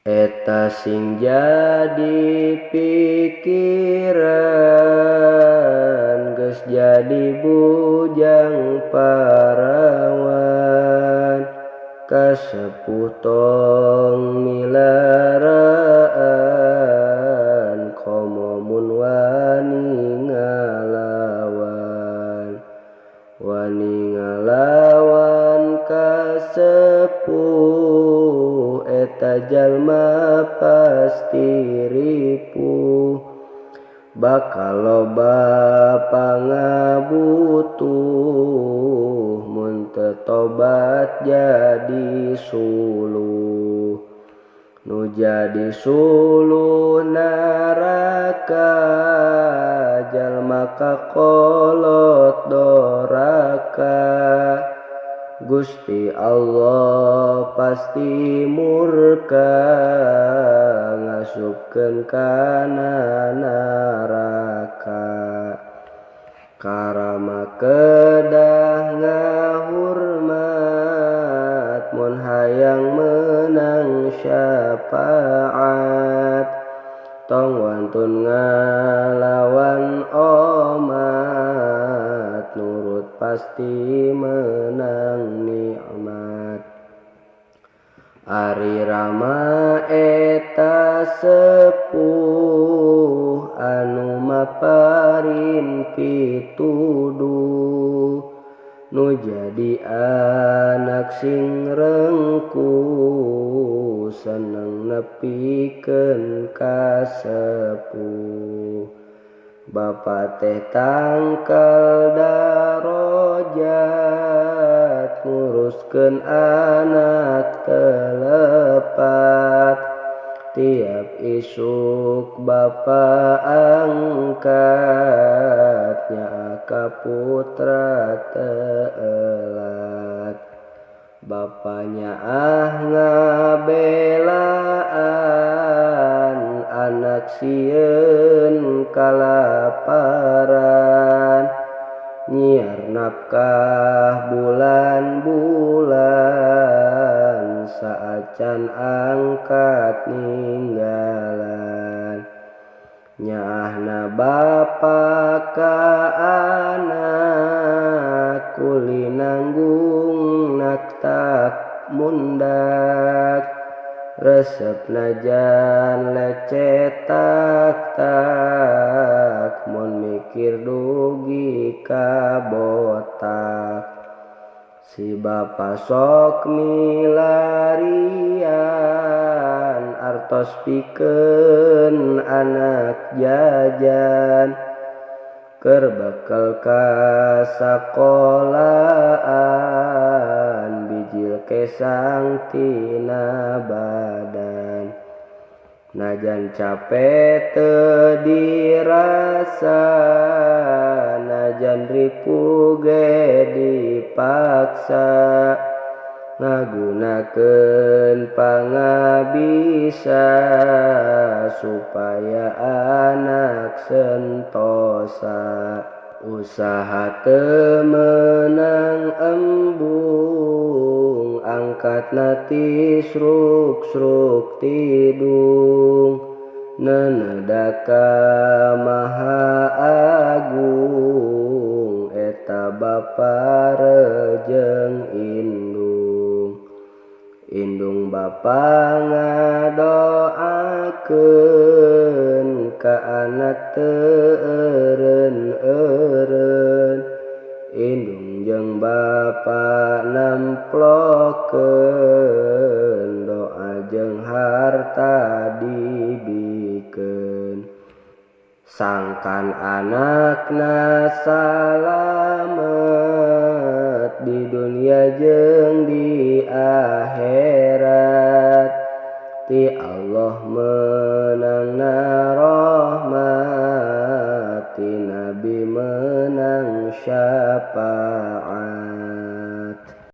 Eta sing jadi pikiran geus jadi bujang parawan ka sepuh tong milaraan komo mun wani ngalawan wani ngalawan ka sepuh eta jalma pasti ripuh bakal loba pangabutuh mun teu tobat jadi suluh nu jadi suluh neraka jalma kakolot doraka Gusti Allah pasti murka ngasupkeun kana neraka karama kedah ngahurmat mun hayang meunang syafaat tong wantun ngalawan omat nurut pasti menang nikmat. Ari Rama eta sepuh anu maparin pituduh nu jadi anak sing rengkuh seneng nepikeun ka sepuh. Bapa teh tangkal darajat nguruskeun anak telepat tiap isuk bapa angkat nyaah ka putra teu elat. Bapa nyaah ngabelaan anak sieun kalaparan nyiar nafkah bulan-bulan saacan angkat ninggalan nyaahna bapa ka anak kuli nanggung naktak mundak resep najan lecet tak tak mun mikir dugi ka botak si bapa sok milarian artos pikeun anak jajan keur bekel ka sakolaan bijil kesang tina badan najan cape teu dirasa najan ripuh ge dipaksa ngagunakeun pangabisa supaya anak sentosa usaha teu meunang embung angkatna ti sruk-sruk tidung neuneuda ka Maha Agung eta bapa rejeng indung indung bapa ngadoakeun ka anak teu eureun-eureun indung jeung bapa namplokeun doa jeung harta dibikeun sangkan anakna salamet di dunia jeung di akhirat ti Allah meunangna rahmat ti Nabi meunang syafaat.